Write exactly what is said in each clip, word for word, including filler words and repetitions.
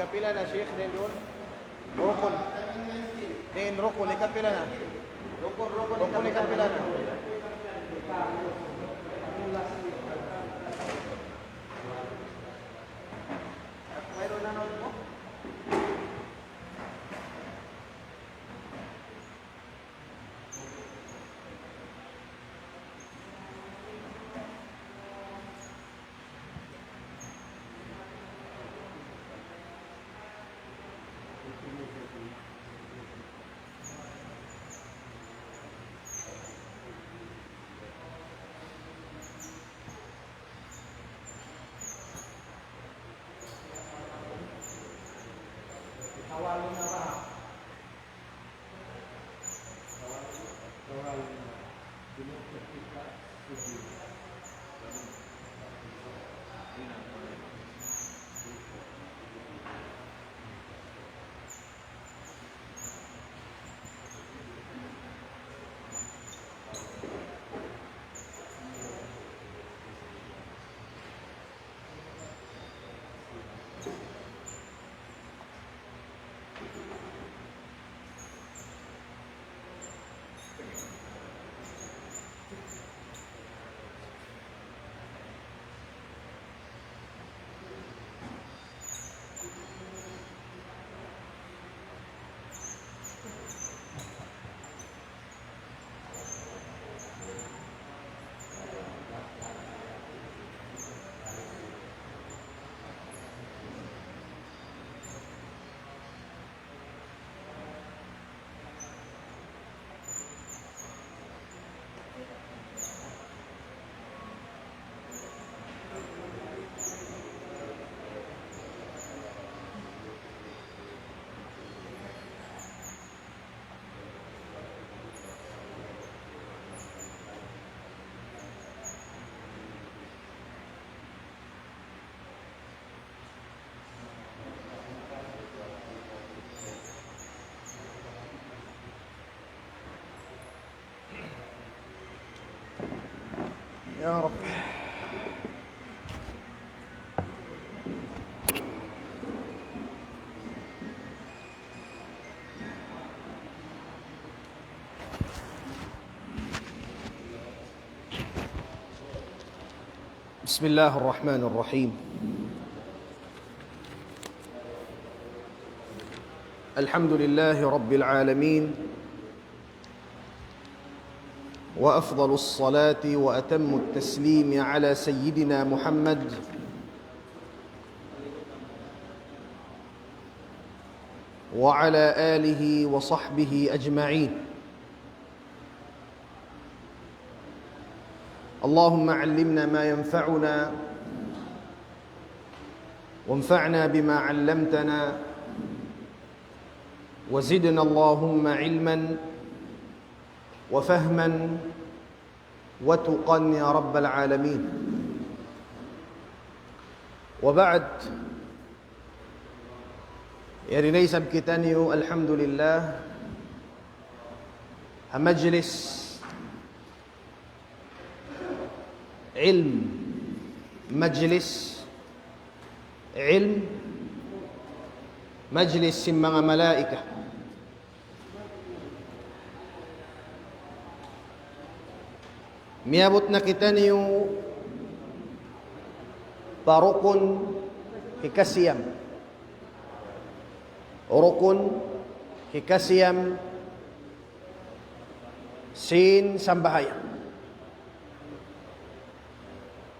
Pila na, Sheikh, dayn duun? Rukun. Dayn rukun, ikapila na? Rukun, rukun, ikapila na? يا رب. بسم الله الرحمن الرحيم. الحمد لله رب العالمين، وأفضل الصلاة وأتم التسليم على سيدنا محمد وعلى آله وصحبه أجمعين. اللهم علمنا ما ينفعنا، وانفعنا بما علمتنا، وزدنا اللهم علما وفهما وتقى يا رب العالمين. وبعد، yari na isab kitaniyu, alhamdulillah, ha majlis ilm, majlis ilm, majlis sin manga malaikat. Miyabut na kitaniyu pa rukun hikasiyam. Rukun hikasiyam sin sambahayang.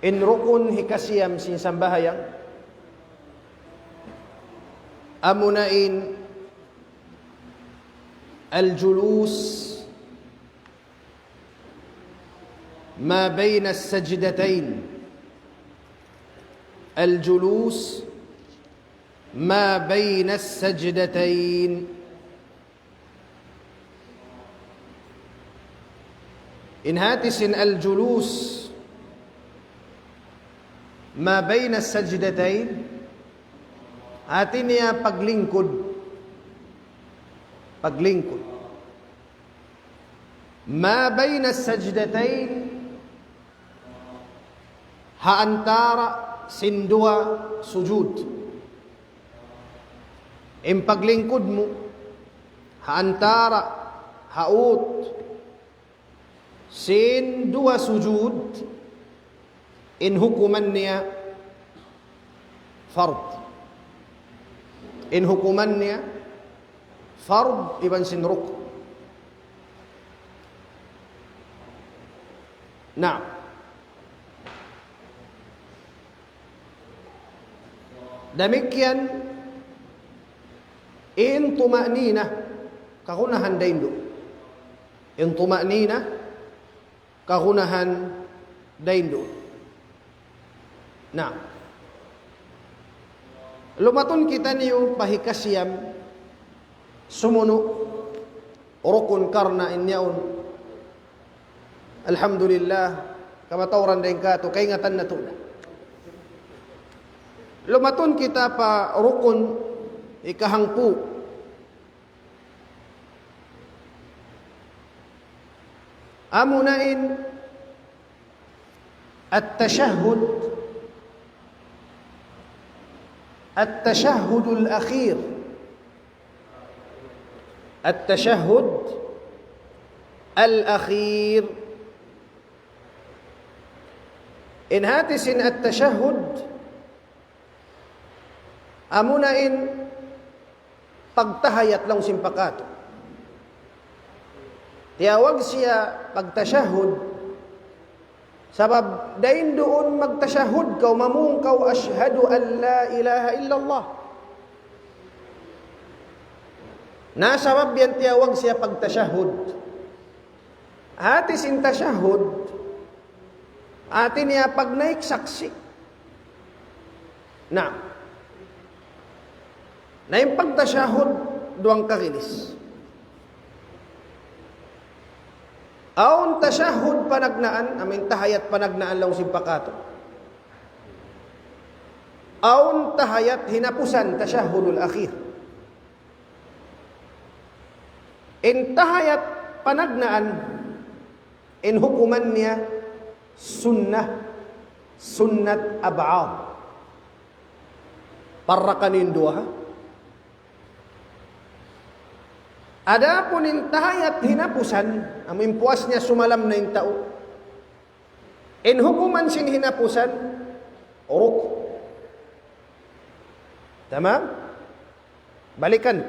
In rukun hikasiyam sin sambahayang, amuna in الجلوس ما بين السجدتين. الجلوس ما بين السجدتين. In hati sin الجلوس ما بين السجدتين, hati niya paglingkud. Paglingkud. ما بين السجدتين, ha antara' sin duwa sujud. In paglingkud mu ha antara' haut sin duwa sujud, in hukuman niya fard. In hukuman niya fard iban sin rukun. Na, damikkiyan in tuma'nina, kagunahan dayn duun. In tuma'nina, kagunahan dayn duun. Na, lumatun kitaniyu pa hikasiyam, sumunu' rukun karna' in yaun. Alhamdulillah, kamatauran dayn katu', kaingatan natu' na. Lumatun kita pa rukun ikahangpu'. Amuna in at-tashahhud, at-tashahhudul akhir. At-tashahhud al-akhir. In hati sin at-tashahhud, amuna in pagtahiyat laung sin pa katu'. Tiyawag siya pagtashahhud, sabab dayn duun magtashahhud kaw, mamung kaw, "Ashhadu an la ilaha illallah." Na sabab yan tiyawag siya pagtashahhud. Hati sin tashahhud, hati niya pagnaik saksi'. Na, na in pagtashahhud, duwang kaginis. Awn tashahhud panagnaan, amu in tahiyat panagnaan laung sin pa katu'. Awn tahiyat hinapusan, tashahhudul akhir. In tahiyat panagnaan, in hukuman niya sunnah, sunnat ab'ad. Parrakan in duwa, ha? Adapun in tahiyat hinapusan, amu in puas niya sumalam na in tau. In hukuman sin hinapusan, rukun. Tamam? Balikan.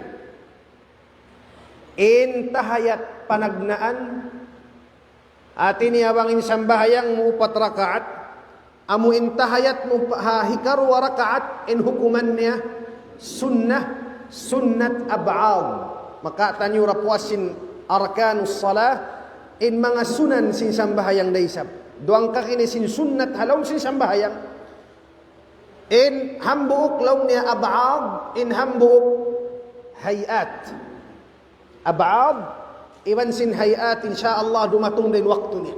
In tahiyat panagnaan, hati niya bang in sambahayang mu upat rakaat, amu in tahiyat mu pa-, ha hikaruwa rakaat, in hukuman niya sunnah, sunnat ab'ad. Makawa' taniyu ra puas sin arkanus salah, in manga sunan sin sambahayang da isab. Duwang kaginis sin sunnat ha lawm sin sambahayang. In hambuuk laung niya ab'ad, in hambuuk hay'at. Ab'ad, iban sin hay'at, insya Allah dumatung da in waktu niya.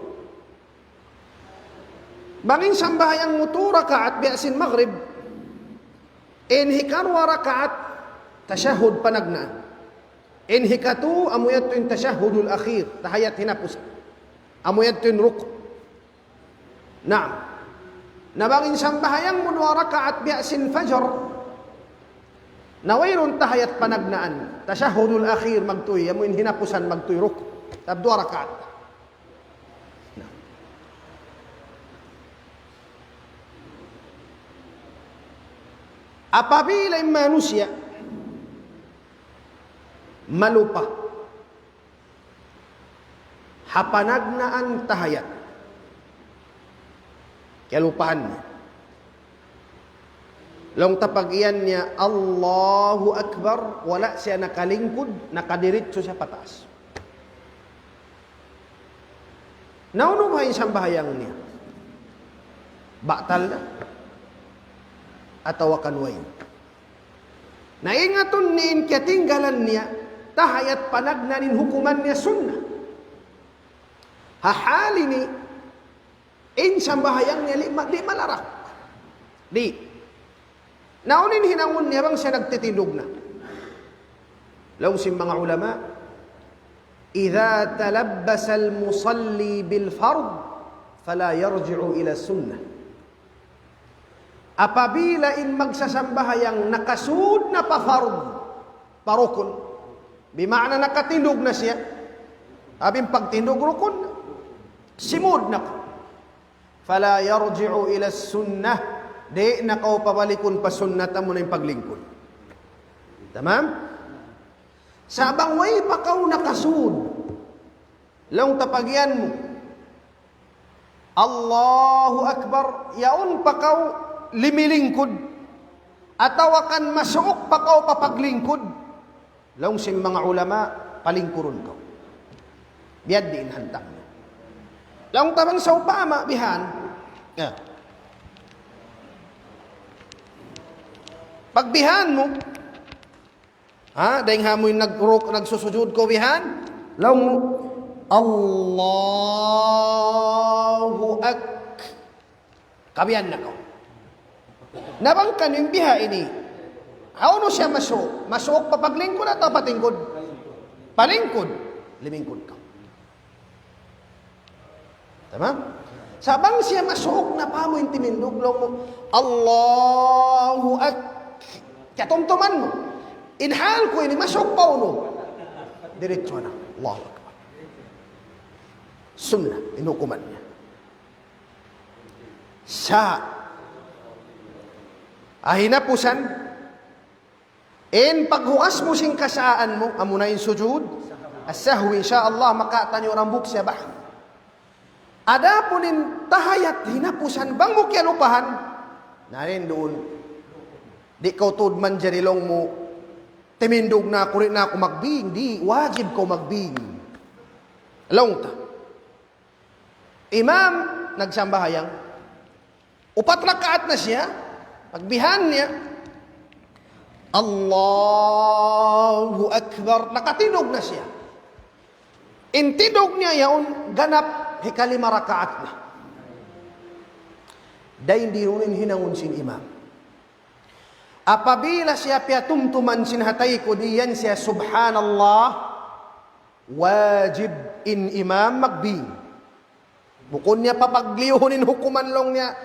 Bang in sambahayang mu tu rakaat biya' sin magrib, in hikaruwa rakaat tashahhud panagnaan. In hikatu, amu yadtu in tashahhudul akhir, tahiyat hinapusan. Amu yadtu in rukun. Naam. Na bang in sambahayang mu duwa rakaat biya' sin fajar, na wayruun tahiyat panagnaan, tashahhudul akhir magtuy, amu in hinapusan magtuy rukun. Tab duwa rakaat. Naam. Apabila in manusiya' malupa ha panagnaan tahiyat. Kiyalupahan niya. Laung ta pag-iyan niya, "Allahu Akbar," wala' siya nakalingkud, nakadiritsu siya pataas. Na unu baha' in sambahayang niya? Batal na? Atawa kan way? Na ingatun niya in kiyatinggalan niya, tahiyat panagnaan in hukuman niya sunnah. Ha hal ini, in sambahayang niya di' ma-, di' malarak. Di'. Na unu in hinangun niya bang siya nagtitindug na? Laung sin manga ulama, إذا تلبس المصلي بالفرض فلا يرجع إلى السنة. Apabila in magsasambahayang nakasud na pa fard, pa rukun. Bima'na nakatindug na siya. Sabab in pagtindug rukun na. Simud na. فلا يرجع إلى السنة. Di' na kaw pabalikun pa sunnat, amuna in paglingkud. Tamam? Sa' bang way pa kaw nakasud, laung ta pagiyan mu, Allahu Akbar, yaun pa kaw limilingkud, atawa kan masuuk pa kaw pa paglingkud, laung sin manga ulama, palingkurun kaw. Biya' diin hantang. Laung ta bang sawpama bihan, ya. Pagbihan mu, ha, dayng ha mu in nagruk-, nagsusujud kaw bihan, laung mu, Allahu Ak-, kabihan na kaw. Na bang kaniyu in biha ini, hawnu siya masuuk? Masuuk pa paglingkud atawa pa tingkud? Palingkud. Limingkud kaw. Tamam? Sa' bang siya masuuk na pa mu in timindug, laung mu, Allahu Ak-, katumtuman mu. In hal ku ini masuuk pa unu? Diretso na. Allahu Akbar. Sunnat, in hukuman niya. Sa' ha hinapusan, in paghugas mu sin kasaan mu, amuna in sujud as-sahwi, insya Allah, makataniyu hambuuk siya bahth. Adapun in tahiyat hinapusan, bang mu kiyalupahan, na rin duun. Di' kaw tuud manjari laung mu, timindug na aku, di' na aku magbing, di', wajib kaw magbing. Laung ta. Imam nagsambahayang. Upat rakaat na siya. Pagbihan niya, Allahu Akbar. Nakatindug na siya. In tindug niya yaun, ganap hikalima rakaat na. Dayn duun in hinangun sin imam. Apabila siya piyatumtuman sin ha taykud, iyan siya, Subhanallah, wajib in imam magbing. Bukun niya papagliyuhun in hukuman laung niya,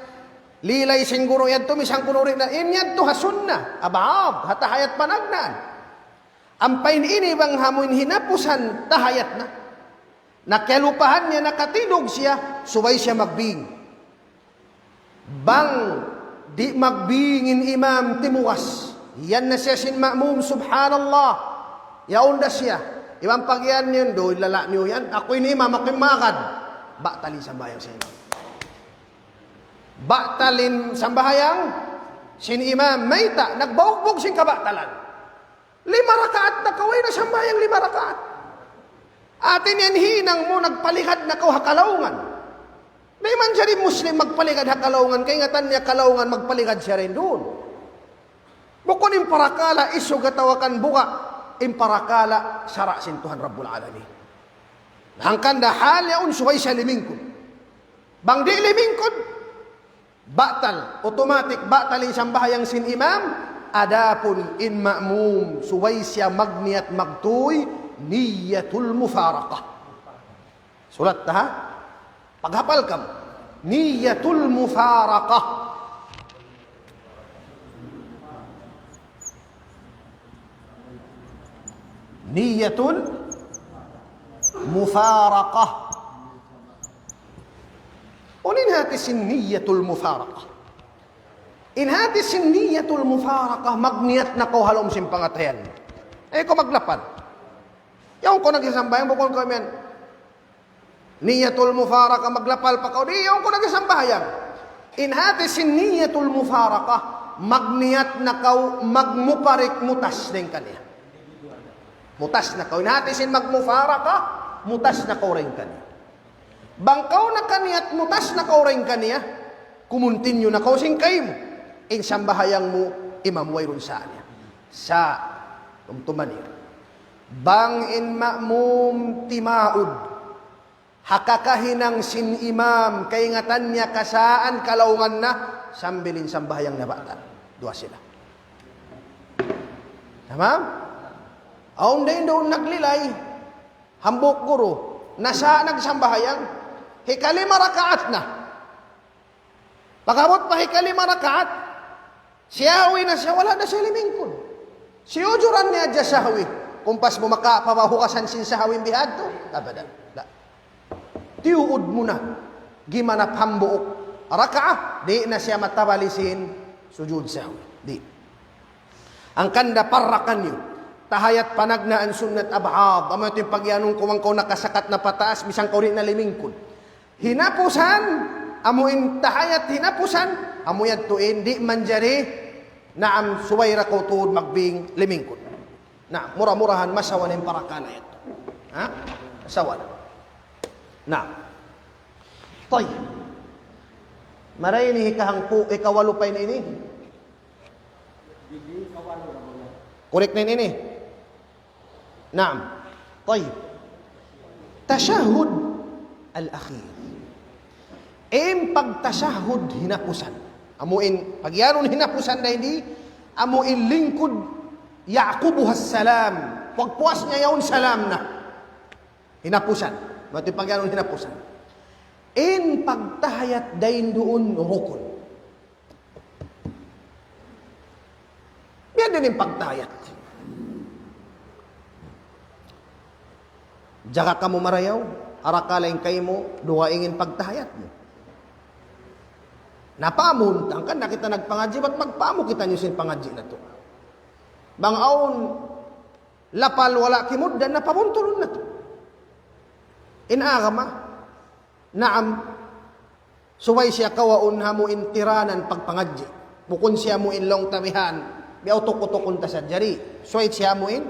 lilay sin guru yadtu, misan kunu' di' na, in yadtu ha sunnat, ab'ad, ha tahiyat panagnaan. Ampa in ini bang ha mu in hinapusan tahiyat na. Na kiyalupahan niya, nakatindug siya, subay siya magbing. Bang di' magbing in imam timugas, iyan na siya sin ma'mum, subhanallah. Yaun da siya. Imam pagiyan niyu, duun lala' niyu yan. Aku in imam, aku in magad. Batal in sambahayang sin imam. Batal in sambahayang sin imam. Mayta', nagbaukbuk sin kabatalan. Lima rakaat na kaw, way na sambahayang lima rakaat. Hati niya in hinang mu, nagpaligad na kaw ha kalaungan. Di' manjari Muslim magpaligad ha kalaungan, kaingatan niya kalaungan, magpaligad siya dayn duun. Bukun in parakala' isug atawa kan buga', in parakala' sara' sin Tuhan Rabbul Alamin. Hangkan da hal yaun subay siya limingkud. Bang di' limingkud, batal, automatic, batal in sambahayang sin imam, adapun in ma'mum, subay siya magniyat magtuy, niyatul mufaraqah. Sulat ta, ha? Paghapal kamu. Niyatul mufaraqah. Niyatul mufaraqah. Unu in hati sin niyatul mufaraqah? In hati sin niyatul mufaraqah, magniyat na kaw ha lawm sin pangatayan. Eh, kaw maglapal. Yaun kaw nagsasambahayang, bukun kaw imiyan. Niyatul mufaraqah, maglapal pa kaw. Di', yaun kaw nagsasambahayang. In hati sin niyatul mufaraqah, magniyat na kaw magmuparik, mutas dayn kaniya. Mutas na kaw. In hati sin magmufaraqah, mutas na kaw dayn kaniya. Bang kaw nakaniyat mutas na kaw dayn kaniya, kumuntinyu na kaw sin kaymu. In sambahayang mu, imam, wayruun sa niya. Sa', tumtuma niyu. Bang in ma'mum timaud ha kakahinang sin imam, kaingatan niya kasaan kalaungan na, sambil in sambahayang niya batal. Duwa sila. Tamam? Awn da in duun naglilay. Hambuuk guru, nasa' nagsambahayang, hikalima rakaat na. Pag-abut pa hikalima rakaat, siya uwi na siya, wala' na siya limingkud. Siyujuran niya hadja sahwi. Kumpas mu makapabahukasan sin sahwi bihadtu? Abadan. La. Tiyuud mu na. Gimana hambuuk rakaat, di' na siya matabali sin sujud sahwi. Di'. Hangkan da parakan niyu. Tahiyat panagnaan sunnat ab'ad. Amu yadtu in pagiyanun ku bang kaw nakasakat na pataas, misan kaw di' na limingkud. Hinapusan, amu in tahiyat hinapusan, amu yadtu in di' manjari, naam, subay da kaw tuud magbing limingkud. Na, mura-murahan masawa na in parakala yadtu. Ha? Masawa na. Na. Tayyib. Marayaw ini hikahangpu, hikawalu pa ini. Correct na ini. Naam. Tayyib. Tashahhud al-akhir. In pagtashahhud hinapusan. Amu in, pagiyanun hinapusan dayn di, amu in lingkud ya'qubuha salam. Pagpuas niya yaun salam na. Hinapusan. Amu in pagiyanun hinapusan. In pagtahiyat dayn duun rukun. Biya' diin in pagtahiyat. Jaga kamu marayaw, arakala' in kaymu, dugaing in pagtahiyat mu. Na paamu, hangkan na kita nagpangadji', bat magpaamu kitaniyu sin pangadji' natu'. Bang awn lapal wala' kimugdan, na pabuntulun natu'. In agama, naam, subay siya kawaun amu in tiranan pagpangadji'. Bukun siya amu in laung ta bihan, biya' utuk-utukun ta sadja di'. Subay siya amu in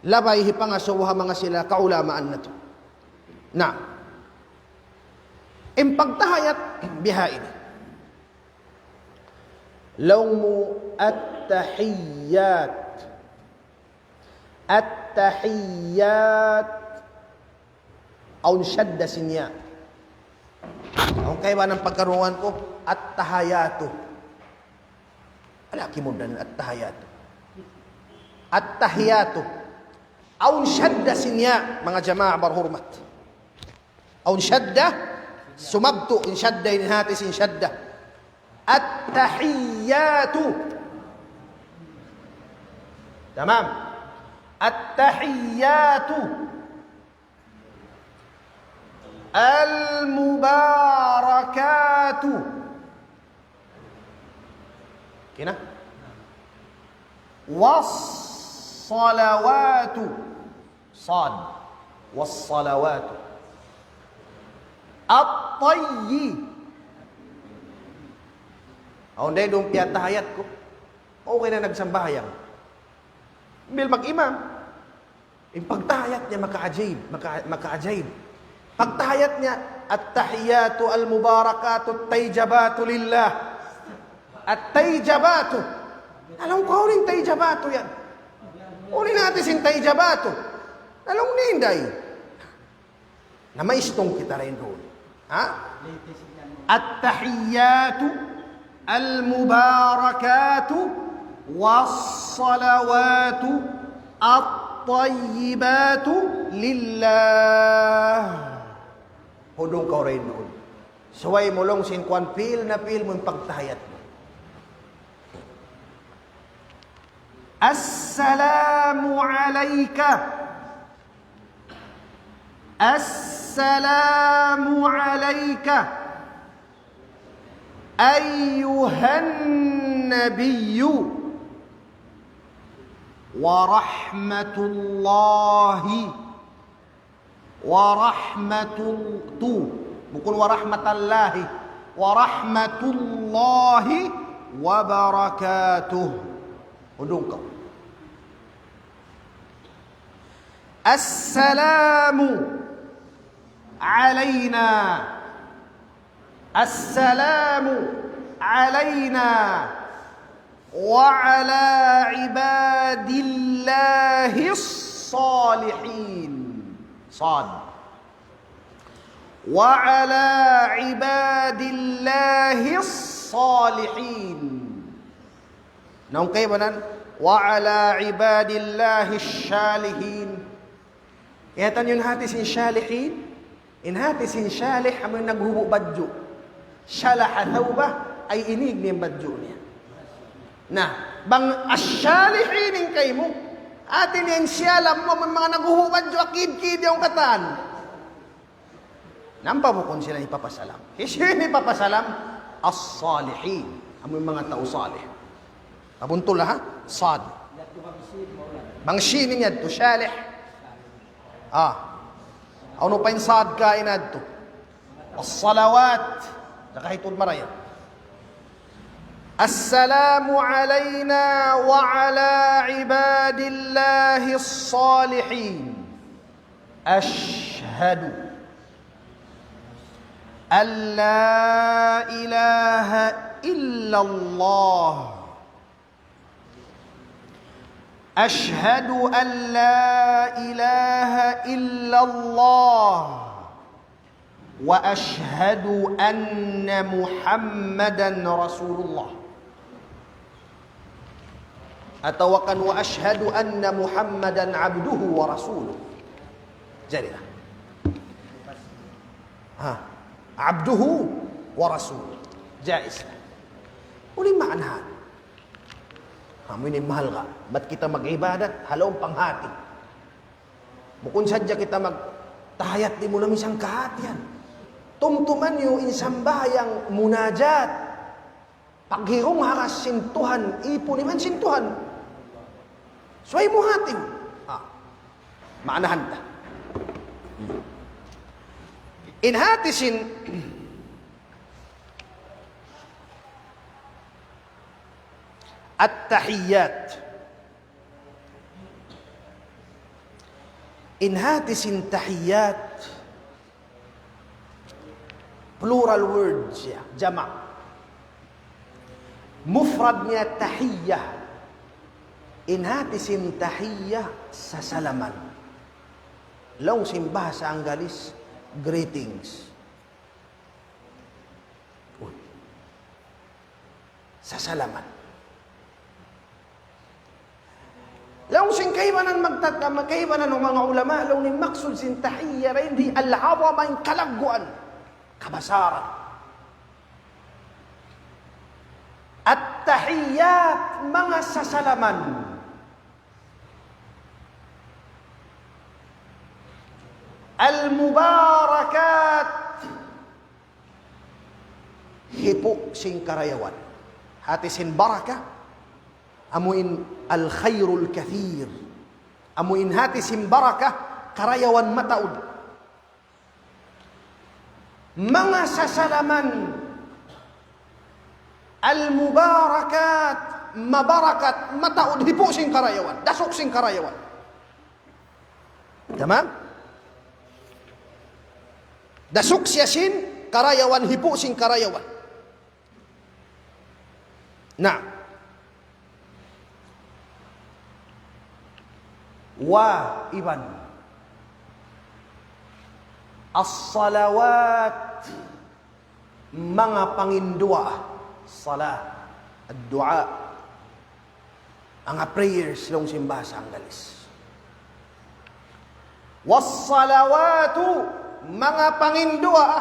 labay hipangasubu ha manga sila kaulamaan natu'. Na, in pagtahiyat biha ini. Laung mu at-tahiyyat. At-tahiyyat. Awn shadda sin ya. Awn kaibanan pagkarungugan ku, at-tahayatu. Wala' kimugdan, at-tahayatu. At-tahiyatu. Awn shadda sin ya, manga jamaa barhurmat. Awn shadda, sumabtu in shadda, in hati sin shadda. At-tahiyyatu. Tamam. At-tahiyyatu. Al-mubarakatu. Kina? Was-salawatu. Sad. Was-salawatu. At-tayyi. Awn day duun piyatahayat ku. Okay na nagsambahayang. Bil mag-imam. In pagtahayat niya makaajib, maka-, makaajib. Pagtahayat niya, "At-tahiyatu al-mubarakatu at-tayyibatu lillah." At-tayyibatu. Alam ko, unu in tayyibatu yan? Unu in hati sin tayyibatu? Alam ni inday. Na maistung kita dayn duun. Ha? At-tahiyyatu al-mubarakatu was-salawatu at-tayyibatu lillah. Hudung kaw dayn duun. Subay mu laung sin kuwan, feel na feel mu in pagtahiyat mu. Assalamu alayka. السلام عليك أيها النبي ورحمة الله ورحمة ال-، tu. Bukun ورحمة الله. ورحمة الله وبركاته. Hudung kaw. السلام علينا. السلام علينا وعلى عباد الله الصالحين. صاد. وعلى عباد الله الصالحين. Naung kaibanan, وعلى عباد الله الشالحين. Kiyahatan niyu in hati sin shalihin? In hati sin shalih, amu in naghubu' badju'. Shalaha thawbah, ay inig niya in badju' niya. Na, bang as-salihin in kaymu, hati niya in siyalam mu, amun manga naghuhubad, akid-kid yaun katan. Nampa bukun sila hipapasalam. Hisiyu in hipapasalam? As-salihin. Amu in manga tau salih. Pabuntul ha? Sad. Bang shin in yadtu, salih. Ah. Unu pa in sad kaina yadtu? As-salawat. Nakahitud marayaw. السلام علينا وعلى عباد الله الصالحين. أشهد أن لا إله إلا الله. أشهد أن لا إله إلا الله. وأشهد أن محمدا رسول الله. Atawa kan, وأشهد أن محمدا عبده ورسوله. Jari na. Ha. عبده ورسوله. Jaiz na. Unu in maana? Amu ini in mahalga'. Bat kita mag-ibadat, ha lawm panghati. Bukun sadja kita magtahiyat, di' mu na minsan kahatihan. Tumtuma niyu in sambahayang munajat. Paghirung ha ras sin Tuhan, ipun iban sin Tuhan. Subay mu hati. Ha. Maanahan ta. In hati sin at-tahiyyat. In hati sin tahiyyat, plural words ya, jama'. Mufrad niya tahiyya. In hati sin tahiyya, sasalaman. Laung sin bahasa Anggalis, greetings. Uy. Sasalaman. Laung sin kaibanan magtat-, kaibanan manga ulama, laung in maksud sin tahiyya dayn di al-'azama, in kalagguan, kabasaran. At-tahiyyat, manga sasalaman. Al-mubarakat, hipu' sin karayawan. Hati sin baraka, amu in al-khairul kathir. Amu in hati sin baraka, karayawan mataud. Manga sasalaman, al-mubarakat, mabarakat, mataud, hipu' sin karayawan, dasuk sin karayawan. Tamam? Dasuk siya sin karayawan, hipu' sin karayawan. Na. Wa iban. As-salawat. Manga panginduwaa, salah, ad-du'a. Manga prayers, laung sin bahasa Anggalis. Was-salawatu, manga panginduwaa,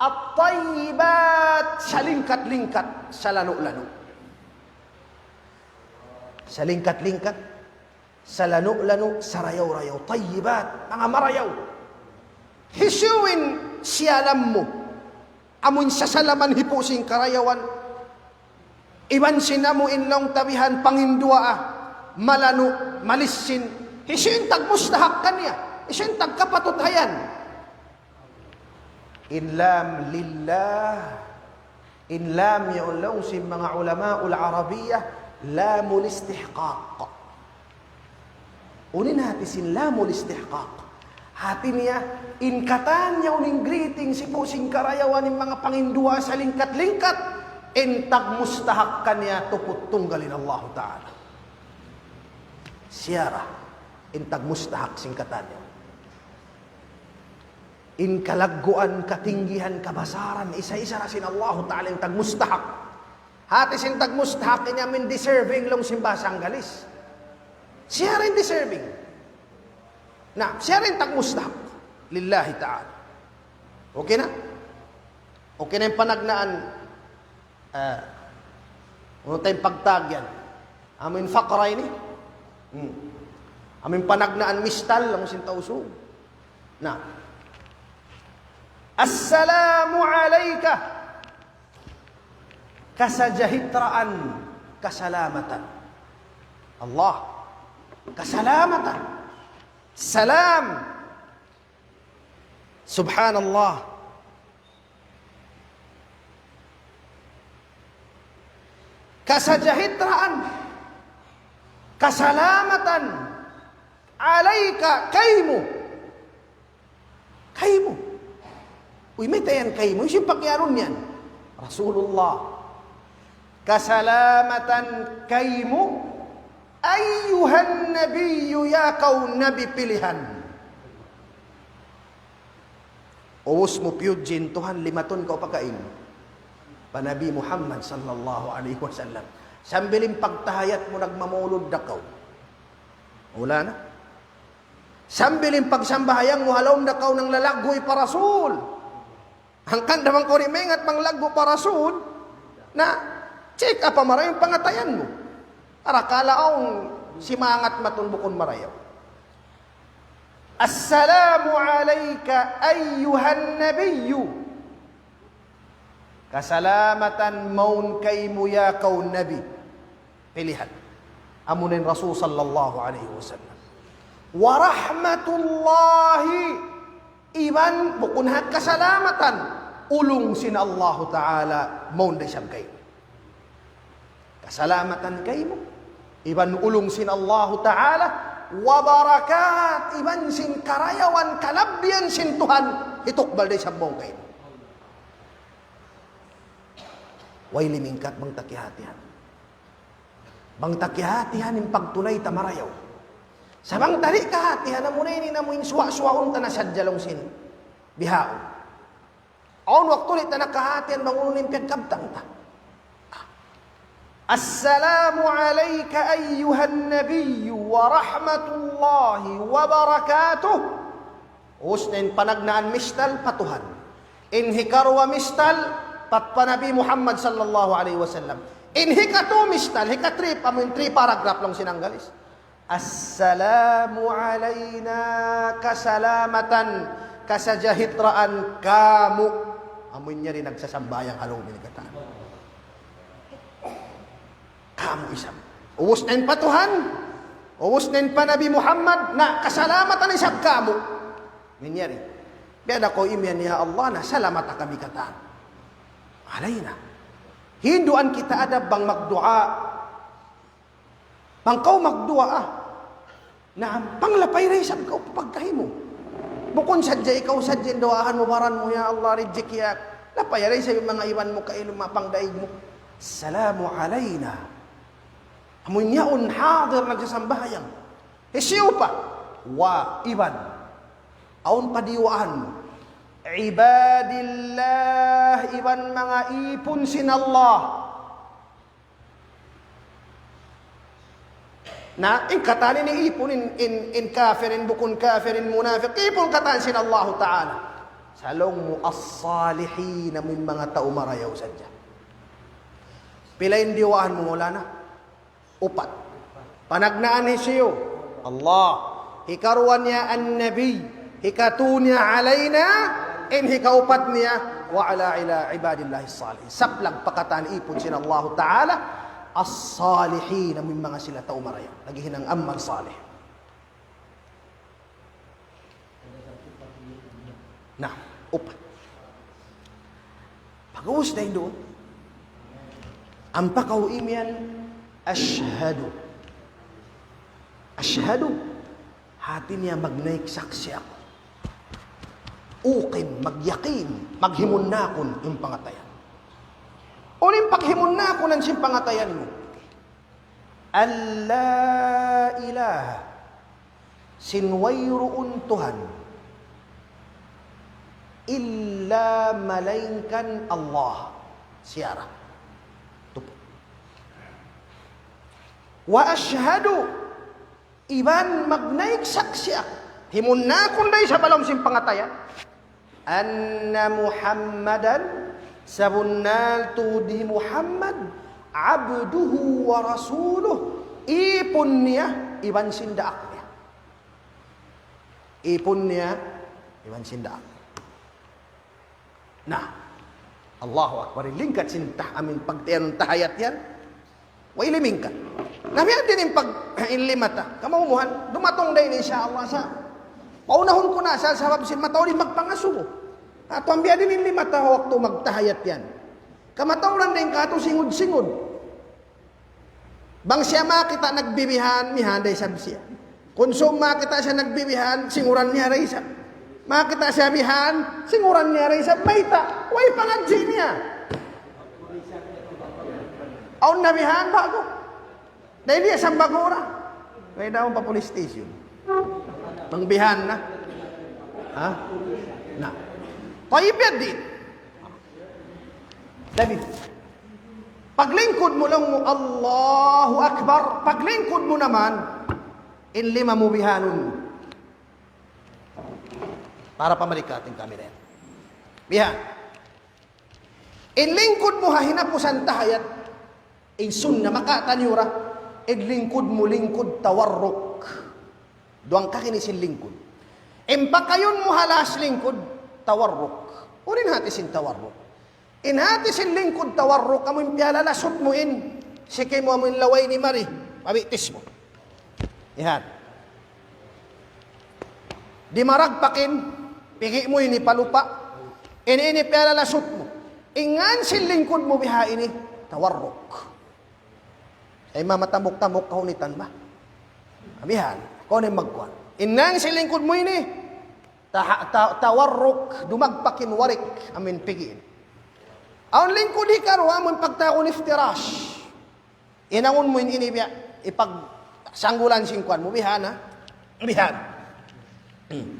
at-tayyibat, salingkat-lingkat, salanu'-lanu'. Salingkat-lingkat, salanu'-lanu', sarayaw-rayaw, tayyibat, manga marayaw. Hisiyu in siyalam mu, amu in sasalaman hipu' sin karayawan, iban sin amu in laung ta bihan panginduwaa, malanu', malissin, hisiyu in tagmustahak kaniya, hisiyu in tagkapatut ha yan. In lam lillah, in lam yaun laung sin manga ulamaul Arabiyyah, lamul istihqaq. Unu in hati sin lamul istihqaq? Hati niya, in katan yaun in greeting hipu' sin karayawan in manga panginduwaa salingkat-lingkat, in tagmustahak kaniya tuput tunggal in Allahu Ta'ala. Siya ra in tagmustahak sin katan yaun. In kalagguan, katinggihan, kabasaran, isa-isa ra sin Allahu Ta'ala in tagmustahak. Hati sin tagmustahak ini amu in deserving laung sin bahasa Anggalis. Siya ra in deserving. Na, siya ra in tagmustahak. Lillahi ta'ala. Okay na? Okay na in panagnaan, ah, Unu in pagtawag yan? Amu in faqra ini. Hmm. Amu in panagnaan mistal, laung sin Tausug. Na. Assalamu alayka. Kasajahitraan, kasalamatan. Allah. Kasalamatan. Salam. Subhanallah. Kasajahitraan, kasalamatan, alayka, kaymu. Kaymu. Uy, mayta' yan kaymu? Hisiyu in pag-iyanun yan? Rasulullah. Kasalamatan kaymu, ayyuhan nabiyyu, ya kaw nabi pilihan. Ubus mu piyudji in Tuhan, limatun kaw pa kaymu. Pa Nabi Muhammad sallallahu alayhi wasallam. Sambil in pagtahiyat mu nagmamulud da kaw. Wala' na. Sambil in pagsambahayang mu ha lawm da kaw naglalagguy pa Rasul. Hangkan da bang kaw di' maingat manglaggu' pa Rasul, na check up marayaw in pangatayan mu. Arakala' awn simangat matun bukun marayaw. Assalamu alayka ayyuhan nabiyyu. Kasalamatan mawn kaymu ya kaw nabi. Pilihan. Amuna in Rasul sallallahu alayhi wasallam. Wa rahmatullahi, iban bukun ha kasalamatan, ulung sin Allahu Ta'ala mawn da isab kaymu. Kasalamatan kaymu, iban ulung sin Allahu Ta'ala, wa barakat, iban sin karayawan kalabbihan sin Tuhan, hitukbal da isab mawn kaymu. Way limingkat bang ta kiyahatihan. Bang ta kiyahatihan in pagtunay ta marayaw. Sa' bang ta di' kahatihan, amuna ini na amu in suwa'-suwaun ta na sadja laung sin bihaun. Awn waktu di' ta na kahatihan bang unu in piyagkabtang ta. Assalamu alayka ayyuhan nabiyyu wa rahmatullahi wa barakatuh. Ubus na in panagnaan mistal pa Tuhan. In hikaruwa mistal pa, pa Nabi Muhammad sallallahu alayhi wasallam. In hikatu mistal, hikatri, amu in three paragraph laung sin Anggalis. Assalamu alayna, kasalamatan, kasajahitraan kamu. Amu in yari nagsasambahayang ha lawm ini katan. Kamu isab. Ubus na in pa Tuhan, ubus na in pa Nabi Muhammad, na kasalamatan isab kamu. Minyari. Biya' da kaw imiyan, "Ya Allah, na salamata kami katan." Alayna. Hinduan kita adab bang magduwaa. Bang kaw magduwaa, naam, panglapay da isab kaw pa pagkahi mu. Bukun sadja ikaw sadja in duwaahan mu, baran mu, "Ya Allah, rijiki aku." Lapay da isab in manga iban mu, kailu, manga pangdaig mu. Salamu alayna. Amu in yaun hadir nagsasambahayang. Hisiyu pa? Wa iban. Awn pa diyuwaahan mu. Ibadillah, iban manga ipun sin Allah. Na, in katan ini ipun in, in, in kafir, in bukun kafir, in munafik, ipun katan sin Allahu Ta'ala. Sa' laung mu as-salihin, amu in manga tau marayaw sadja. Pila in diyuwaahan mu, Maulana? Upat. Panagnaan hisiyu? Allah. Hikaruwa niya an-nabi. Hikatu niya alayna. In hikaupat niya, wa ala ila ibadillahis salihin. Saplag pa katan ipun sin Allahu Ta'ala, as-salihin, amu in manga sila tau marayaw. Naghihinang amal salih. Na, upat. Pag'ubus dayn duun, ampa kaw imiyan, "Ashhadu." Ashhadu, hati niya magnaik saksi' aku. Ukin, magyakin, maghimunnakun in pangatayan. Unu in paghimunnakunan sin pangatayan mu? An la ilaha, sin wayruun Tuhan, illa, malaingkan Allah. Siya ra. Tupu. Wa ashhadu, iban magnaik saksi' aku. Himunnakun da isab ha lawm sin pangatayan. Anna Muhammadan, sabunnal tuud hi Muhammad, عبده ورسوله. Ipun niya iban sin daak niya. Ipun niya iban sin daak niya. Na, Allahu Akbar, in lingkat sin tah-, amin pagtayanun tahiyat yan. Way limingkat. Na, biya' diin in pag-, in lima ta. Kamawmuhan, dumatung da in insya Allah sa. Paunahun ku na sa sabab sin mataud in magpangasubu. Atu, biya' diin in lima ta waktu magtahiyat yan. Kamatauran da in katu' singud-singud. Bang siya makakita' nagbibihan, mihan da isab siya. Kunsum makakita' siya nagbibihan, singuran niya da isab. Makakita' siya bihan, singuran niya da isab. Mayta', way pangadji' niya. Awn na bihan ba'gu. Dahil niya sambagura. Way daw pa police station. Bang bihan na. Ha? Na. Tayyib, biya' diin. David. Paglingkud mu laung mu, "Allahu Akbar." Paglingkud mu naman, in lima mu bihanun. Para pamalikat in camera yan. Bihan. In lingkud mu ha hinapusan tahiyat, in sunna makataniyu ra, in lingkud mu lingkud tawarruk. Duwang kaki ini sin lingkud. In pakayun mu ha laas lingkud, tawarruk. Unu in hati sin tawarruk? In hati sin lingkud tawarruk, amu in piyalalasut mu in, siki mu amu in laway ni mari, pabitis mu. Yan. Di' maragpakin, pigi' mu ini pa lupa'. Ini, ini piyalalasut mu. In ngan sin lingkud mu biha ini, tawarruk. Ay, mamatambuk-tambuk kahunitan ba? Bihan, kaw na in magkuan. In ngan sin lingkud mu ini, ta-, ta-, tawarruk, dumagpak in warik, amu in pigi' ini. Awn lingkud hikaruwa, amu in pagtawagun iftirash. Hinangun mu in ini biya', ipagsanggulan sin kuan mu, bihan, ha? Bihan. Hmm.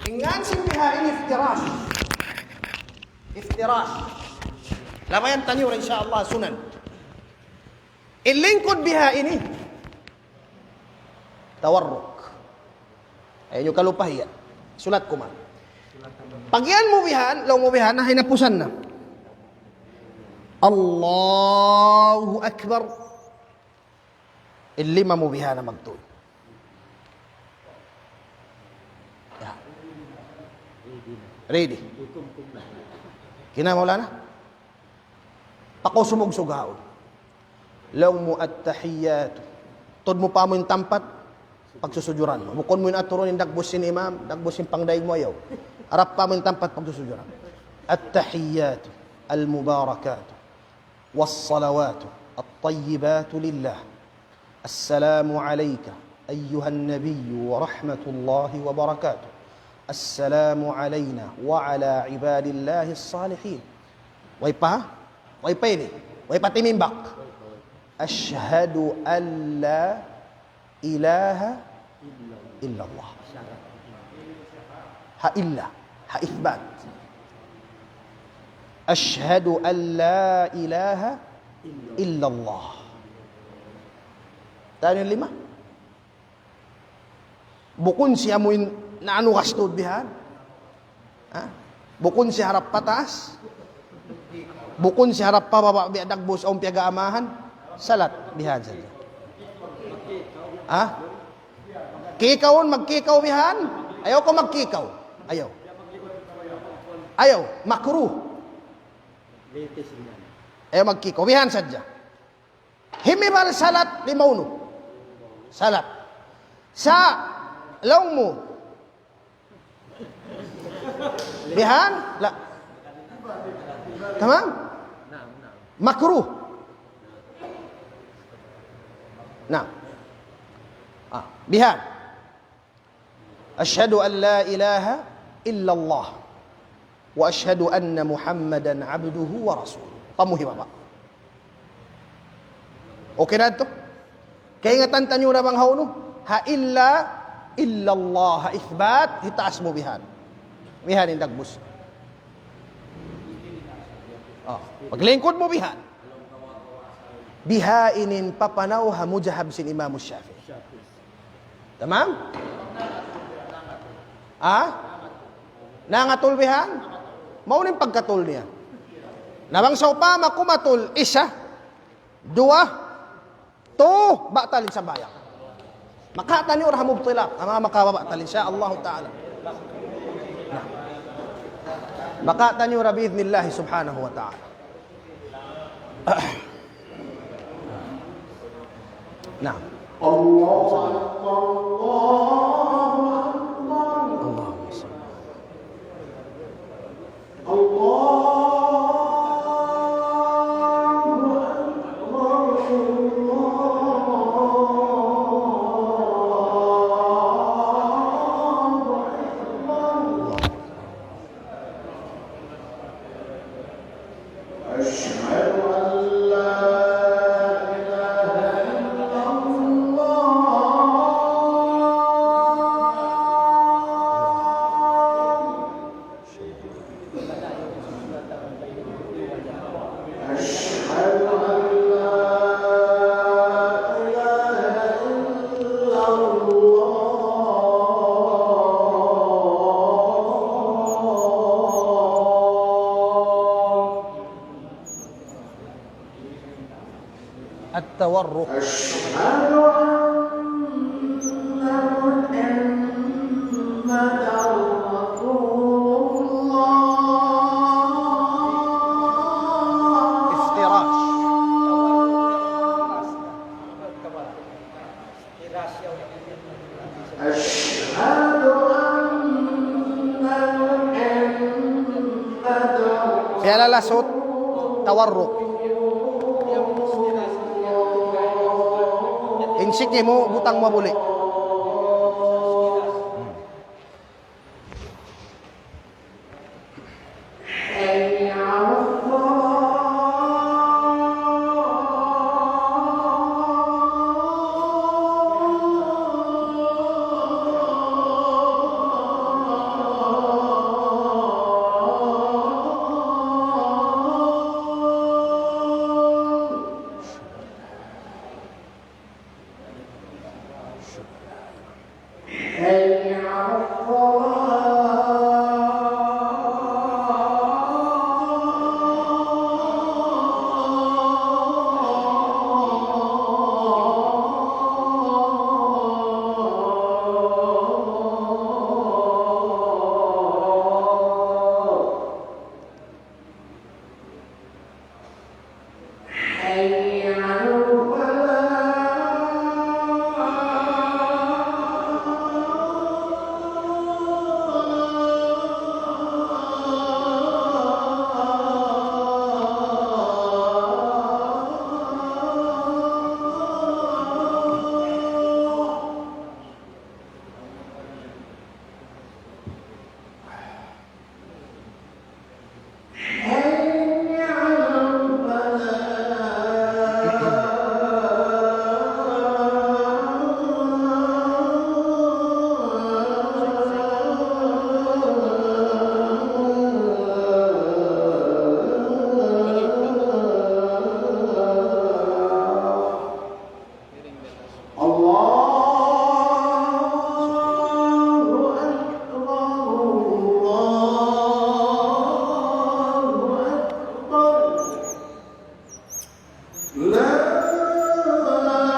In ngan sin biha ini iftirash. Iftirash. Labayan taniyu ra, insya Allah, sunan. In lingkud biha ini. Tawarruk. Ayaw niyu kalupahi yan. Sulat ku man. Pag yan mu bihan, laung mu bihan, na hinapusan na. Allahu Akbar. In lima mu bihan na magtuy. Ya. Ready. Kina Maulana? Pakaw sumugsug ha yaun. Laung mu التحيات. Tuud mu pa amu in tampat pagsusujuran mu. Bukun mu in aturun in dagbus sin imam, dagbus sin pangdaig mu, ayaw. Harap pa amu in tampat pagsusujuran. التحيات المباركات والصلوات الطيبات لله. السلام عليك أيها النبي ورحمة الله وبركاته. السلام علينا وعلى عباد الله الصالحين. Way pa? Way pa ini? Way pa timimbak? أشهد أن لا إله إلا الله. Ha illa. Ha ithbat. أشهد أن لا إله إلا الله. Tanu in lima? Bukun siya mu in naanu kastud bihan. Ha? Bukun siya harap pa taas. Bukun siya harap pa baba' biya' dagbus awn piyag-aamahan. Salat bihan sadja. Ha? Kikawun, magkikaw bihan. Ayaw kaw magkikaw. Ayaw. Ayaw, makruh. Ayaw magkikaw. Bihan sadja. Himibal salat, lima unu. Salat. Sa' laung mu. Bihan? La. Tamam? Makruh. Na. Ah, bihan. أشهد أن لا إله إلا الله وأشهد أن محمدا عبده ورسوله. Pamuhi baba'. Okay na yadtu? Kaingatan taniyu na bang hawnu? Ha illa, illallah, ha ithbat, hitaas mu bihan. Bihan in dagbus. Oh, paglingkud mu bihan. Biha ini in papanaw ha mudhhab sin Imam Shafi'i. Tamam? Ha? Nangatul bihan? Maunu in pagkatul niya? Na bang sawpama kumatul isa, Duwa, tu, batal in sambahayang. Makatan niyu ra ha mubtilat, ha manga makababatal, insya Allah ta'ala. Na. Makatan niyu ra bi'idhnillah subhanahu wa ta'ala. Na. الله أكبر، الله أكبر. اللهم صل. الله أكبر، الله أكبر. أشهد أن لا إله إلا الله. أشهد أن لا إله إلا الله. التورك. أشهد أن محمدا رسول الله. افتراش. أشهد أن محمدا رسول الله. Piyalalasut, tawarruk. In siki mu, butang mu ha buli'. حي على الصلاة. حي على الصلاة. حي على الفلاح. حي على الفلاح. الله أكبر، الله أكبر. لا إله إلا الله.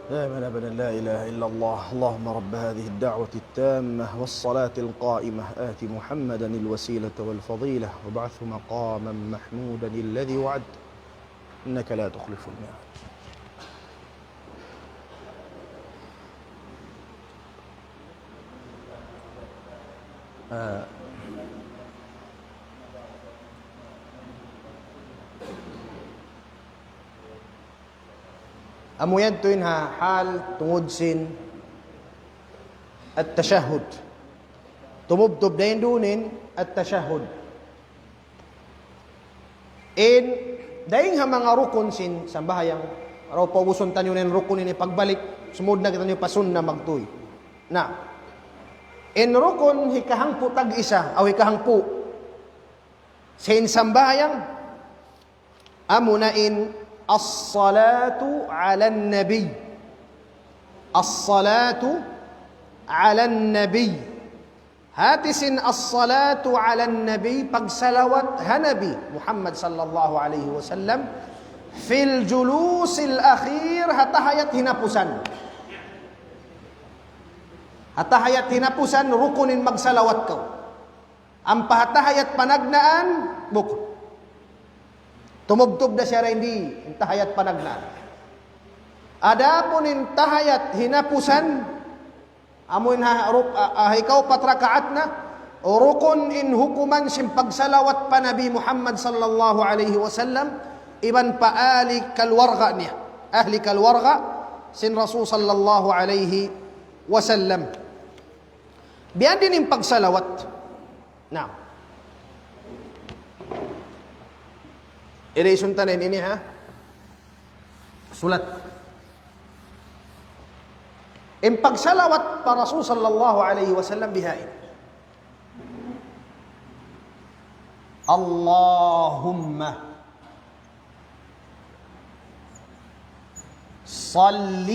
دائمًا أبدًا لا إله إلا الله. اللهم رب هذه الدعوة التامة والصلاة القائمة آت محمدا الوسيلة والفضيلة وابعثه مقاما محمودا الذي وعدته إنك لا تخلف الميعاد. Ah. Amu yan tuud in ha hal tungud sin at-tashahhud. Tumubtub dayn duun in at-tashahhud. In, dayn ha manga rukun sin sambahayang, raw paubusun taniyu na in rukun ini pagbalik, sumud na kitaniyu pa sunna magtuy. Na, in rukun hikahangpu' tag-isa, aw hikahangpu' sin sambahayang, amuna in الصلاة على النبي. الصلاة على النبي. Hati sin الصلاة على النبي, pagsalawat ha Nabi Muhammad sallallahu alayhi wasallam, في الجلوس الأخير, ha tahiyat hinapusan. Ha tahiyat hinapusan, rukun in magsalawat kaw. Ampa ha tahiyat panagnaan, bukun. Tumubtub da siya dayn di, in tahiyat panagnaan. Adapun in tahiyat hinapusan, amu in ha-, ruk-, ah, ah, hikaupat rakaat na, rukun in hukuman sin pagsalawat pa Nabi Muhammad sallallahu alayhi wasallam, iban pa ahli kaluwarga niya, ahli kaluwarga sin Rasul sallallahu alayhi wasallam. Biya' diin in pagsalawat. Naam. Ini suntanin ini, ha? Sulat. In pagsalawat pa Rasul sallallahu alayhi wasallam bihaini. اللهم صل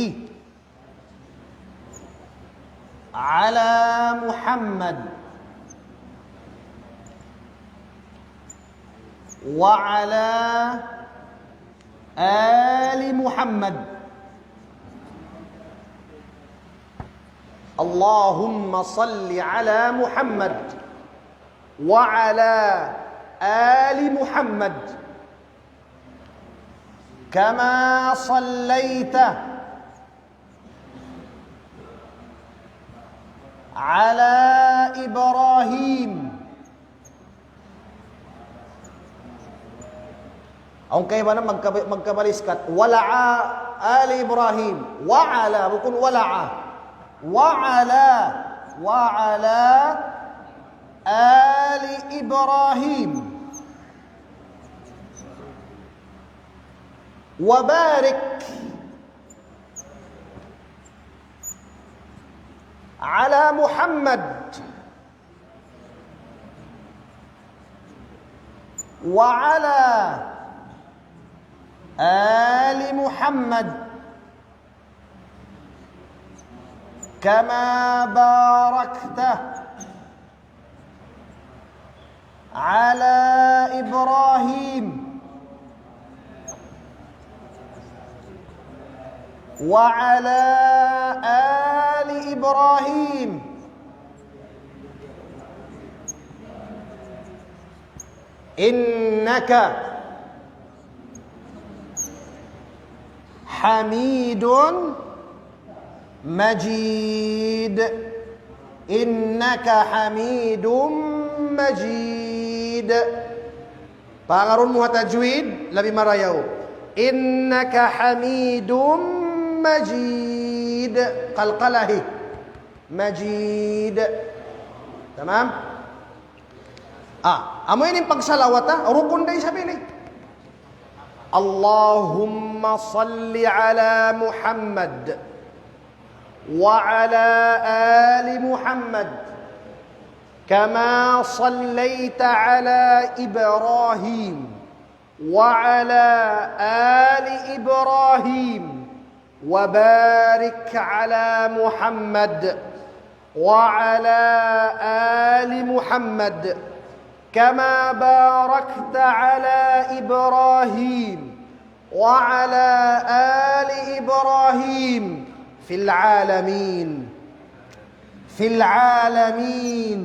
على محمد وعلى آل محمد. اللهم صل على محمد وعلى آل محمد كما صليت على إبراهيم. Awn kaibanan magkab-, magkabaliskat. وعلى آل إبراهيم. وعلى, bukun ولع. وعلى, وعلى آل إبراهيم. وبارك على محمد وعلى آل محمد كما باركت على إبراهيم وعلى آل إبراهيم إنك حميد مجيد. إنك حميد مجيد. Pangarun mu ha tajwid, labi marayaw. إنك حميد مجيد. Qalqalah. مجيد. Tamam? Ah, amu ini in pagsalawat, ha? Rukun da isab ini. اللهم صل على محمد وعلى آل محمد كما صليت على إبراهيم وعلى آل إبراهيم وبارك على محمد وعلى آل محمد كما باركت على إبراهيم وعلى آل إبراهيم في العالمين، في العالمين،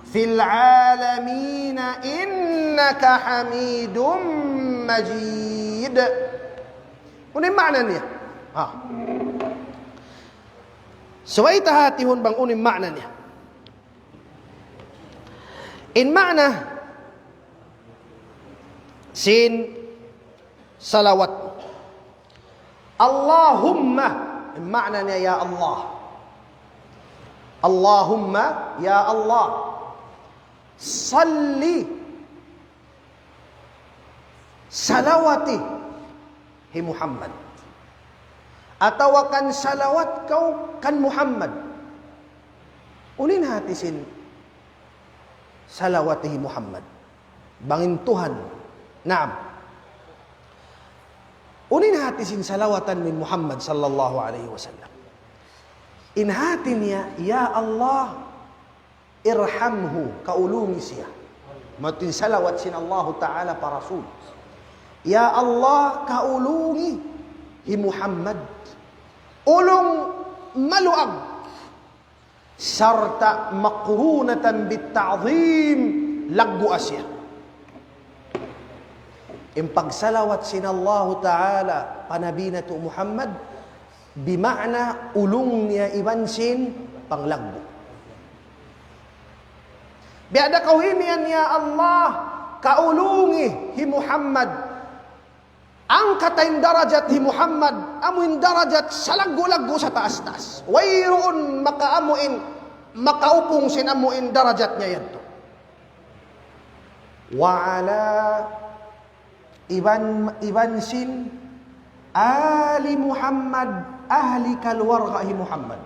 في العالمين إنك حميد مجيد. Unu in maana niya? Ha. Subay ta hatihun bang unu in maana niya. In maana sin salawat. اللهم, in maana niya, ya Allah. اللهم, ya Allah. صل, salawati hi Muhammad. Atawa kan salawat kaw kan Muhammad. Unu in hati sin salawati hi Muhammad? Bang in Tuhan Naam. Unu in hati sin salawatan min Muhammad sallallahu alayhi wasallam? In hati niya, "Ya Allah, irhamhu, kaulungi siya." Matin salawat sin Allahu Ta'ala pa Rasul. "Ya Allah, kaulungi hi Muhammad. Ulung maluag." Sarta' مقرونة بالتعظيم, laggu' siya. In pagsalawat sin Allahu Ta'ala pa Nabi natu' Muhammad, bima'na ulung niya iban sin panglaggu'. Biya' da kaw imiyan, "Ya Allah, kaulungi hi Muhammad." Angkata in darajat hi Muhammad, amu in darajat salaggu'-laggu' sataas-taas. Wayruun makaamu in, makaupung sin amu in darajat niya yadtu. وعلى, iban, iban sin آل محمد, ahli kaluwarga hi Muhammad.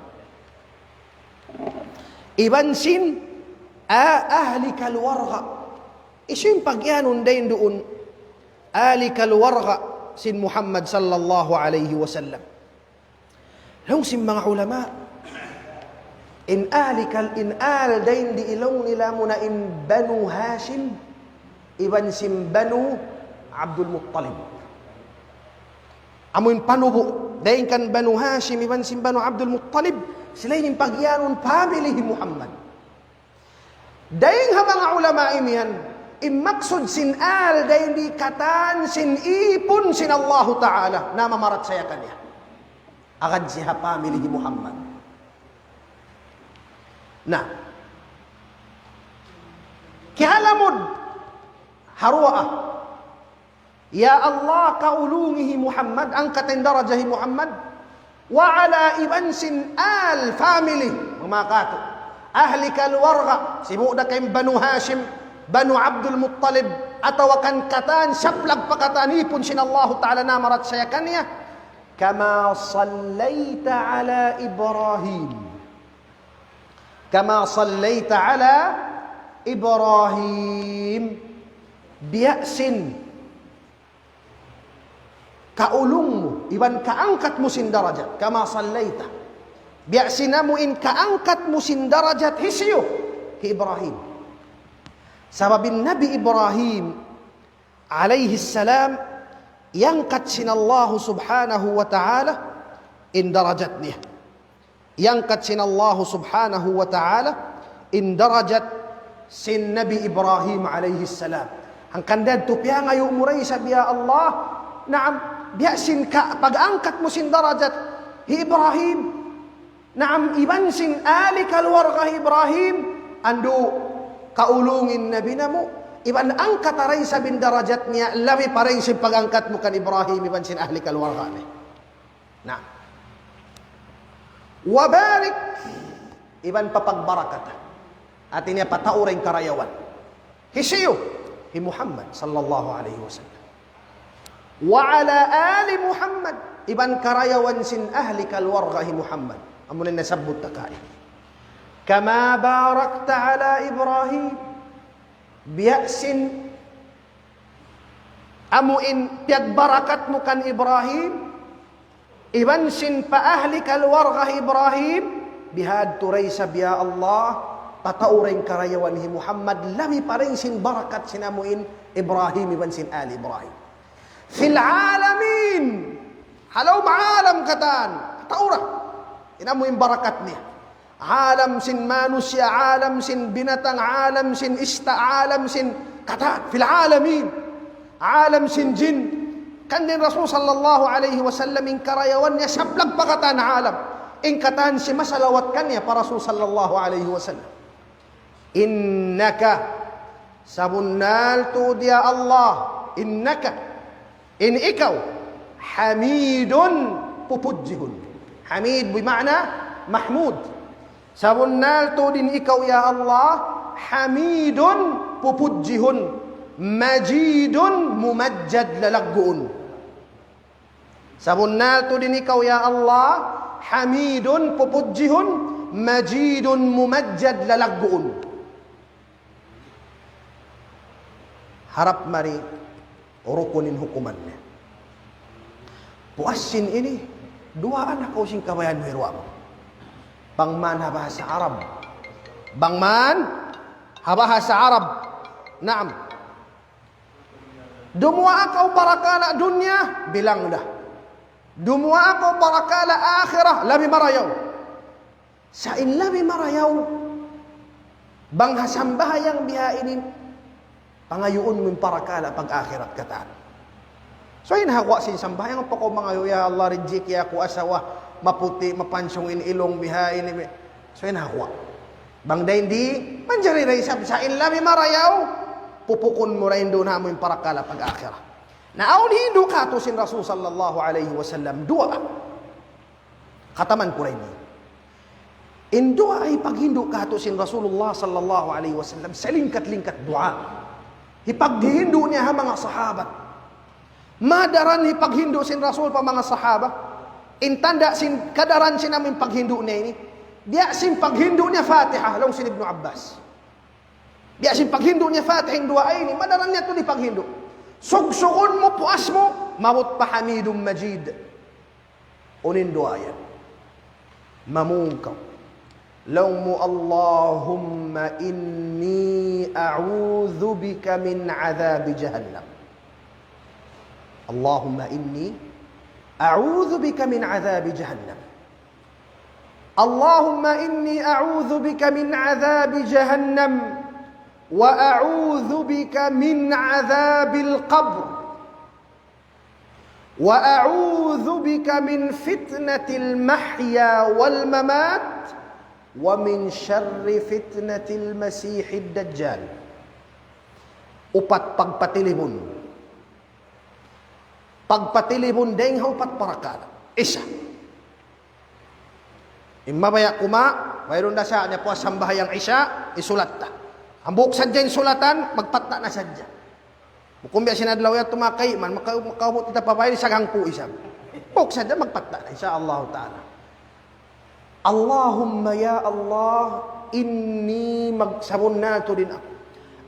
Iban sin, a-, ahli kaluwarga. Hisiyu in pagiyanun dayn duun, ahli kaluwarga sin Muhammad sallallahu alayhi wasallam? Laung sin manga ulama, in ahli kal-, in al dayn di laung nila amuna in Banu Hashim, iban sin Banu Abdul Muttalib. Amu in panubu', dayn kan Banu Hashim, iban sin Banu Abdul Muttalib, sila ini in pagiyanun family hi Muhammad. Dayn ha manga ulama imiyan, in maksud sin al dayn di katan sin ipun sin Allahu Ta'ala, na mamarachaya kaniya. Agad siya family hi Muhammad. Na. Kiyalamud, ha duwaa. Ya Allah, kaulungi hi Muhammad, angkata in daraja hi Muhammad. وعلى, iban sin al family, manga katu'. Ahli kaluwarga, sibu' da kaymu Banu Hashim, Banu Abdul Muttalib, atawa kan katan, saplag pa katan ipun sin Allahu Ta'ala na mamarachaya kaniya. كما صليت على إبراهيم. كما صليت على إبراهيم. Biya' sin kaulung mu, iban kaangkat mu sin darajat, كما صليت. Biya' sin amu in kaangkat mu sin darajat hisiyu, hi Ibrahim. Sabab in Nabi Ibrahim alayhi salam, iyangkat sin Allahu subhanahu wa ta'ala in darajat niya. Iyangkat sin Allahu subhanahu wa ta'ala in darajat sin Nabi Ibrahim alayhi salam. Hangkan da yadtu piyangayu' mu da isab, ya Allah, naam, biya' sin ka-, pag-angkat mu sin darajat hi Ibrahim, naam, iban sin ahli kaluwarga hi Ibrahim, andu' kaulungi in Nabi namu', iban angkata da isab in darajat niya, labi pa dayn sin pag-angkat mu kan Ibrahim, iban sin ahli kaluwarga niya. Na. وبارك, iban papagbarakata. Hati niya patau da in karayawan. Hisiyu? Hi Muhammad sallallahu alayhi wasallam. وعلى آل محمد, iban karayawan sin ahli kaluwarga hi Muhammad. Amu na in nasabbut ta kaina. كما باركت على إبراهيم. Biya' sin amu in piyagbarakat mu kan Ibrahim, iban sin pa ahli kaluwarga hi Ibrahim, bihadtu da isab ya Allah, patau da in karayawan hi Muhammad, labi pa dayn sin barakat sin amu in Ibrahim iban sin ali Ibrahim. في العالمين, ha lawm alam katan, patau da in amu in barakat niya. Alam sin manusiya', alam sin binatang, alam sin ista', alam sin katan, في العالمين. Alam sin jin. Hangkan in Rasul sallallahu alayhi wasallam in karayawan niya saplag pa katan alam. In katan simasalawat kaniya pa Rasul sallallahu alayhi wasallam. إنك, sabunnal tuud ya Allah, إنك, in ikaw, حميد, pupudjihun. Hamid bi ma'na mahmud. Sabunnal tuud in ikaw ya Allah, حميد, pupudjihun, مجيد, mumajjad, lalagguun. Sabunnal tuud in ikaw ya Allah, حميد, pupudjihun, مجيد, mumajjad, lalagguun. Harap mari, Rukun in hukuman niya. Puas sin ini, duwaa na kaw sin kabayaan mu iruwa mu. Bang man ha bahasa Arab. Bang man ha bahasa Arab. Naam. Dumuwaa kaw parakala' dunya, bilang da. Dumuwaa kaw parakala' akhirat, labi marayaw. Sa' in labi marayaw, bang ha sambahayang bihaini, pangayuun mu in parakala' pag-akhirat katan. So, in hawa sin sambahayang, pa kaw mangayu', "Ya Allah, rijiki aku asawa, maputi', mapansung in ilung bihaini." So, in hawa. Bang dayn di, manjari da isab. Sa' in labi marayaw, pupukun mu da in duun ha mu in parakala' pag-akhirat. Na awn hindu' katu' sin Rasul sallallahu alayhi wasallam, duwaa. Kataman ku da ini. In duwaa hipaghindu' katu' sin Rasulullah sallallahu alayhi wasallam, salingkat-lingkat duwaa. Hipaghindu' niya ha manga sahabat. Madaran hipaghindu' sin Rasul pa manga sahabat. In tanda' sin kadaran sin amu in paghindu' niya ini. Biya' sin paghindu' niya Fatiha, laung sin Ibnu Abbas. Biya' sin paghindu' niya Fatiha in duwaa ini, madaran niya tuud hipaghindu'. Sugsugun mu, puas mu, maabut pa Hamidum Majid. Unu in duwaa yan? Mamung kaw. Laung mu, اللهم إني أعوذ بك من عذاب جهنم. اللهم إني أعوذ بك من عذاب جهنم. اللهم إني أعوذ بك من عذاب جهنم، وأعوذ بك من عذاب القبر، وأعوذ بك من فتنة المحيا والممات، ومن شر فتنة المسيح الدجال. Upat pagpatilibun. Pagpatilibun dayng ha upat parakala'. Isa. In mabaya' kuma, wayruun da sa niya puas sambahayang Isya, isulat ta. Hambuuk sadja in sulatan, magpatta' na sadja. Bukun biya' sin adlaw yadtu manga kaiman, maka-, makaabut kita pa bay, saghangpu' isab. Hambuuk sadja, magpatta' na, insya Allah ta'ala. اللهم, ya Allah, إني, magsabunnal tuud in aku.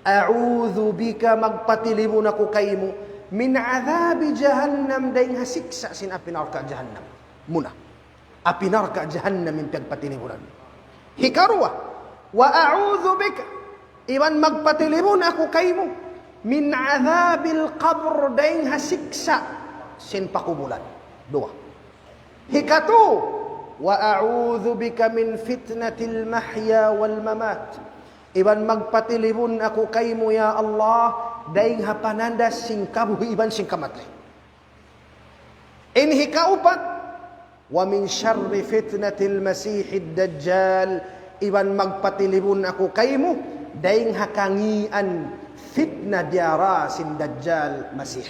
أعوذ بك, magpatilibun aku kaymu, من عذاب جهنم, dayng ha siksa' sin api narka' jahannam. Muna. Api narka' jahannam in piyagpatilibunan. Hikaruwa, وأعوذ بك, iban magpatilibun aku kaymu, من عذاب القبر, dayng ha siksa' sin pakubulan. Duwa. Hikatu, وأعوذ بك من فتنة المحيا والممات. Iban magpatilibun aku kaymu, ya Allah, dayng ha panandas sin kabuhi' iban sin kamatay. In hikaupat, ومن شر فتنة المسيح الدجال, iban magpatilibun aku kaymu, dayng ha kangīan fitna diyara sin Dajjal Masih.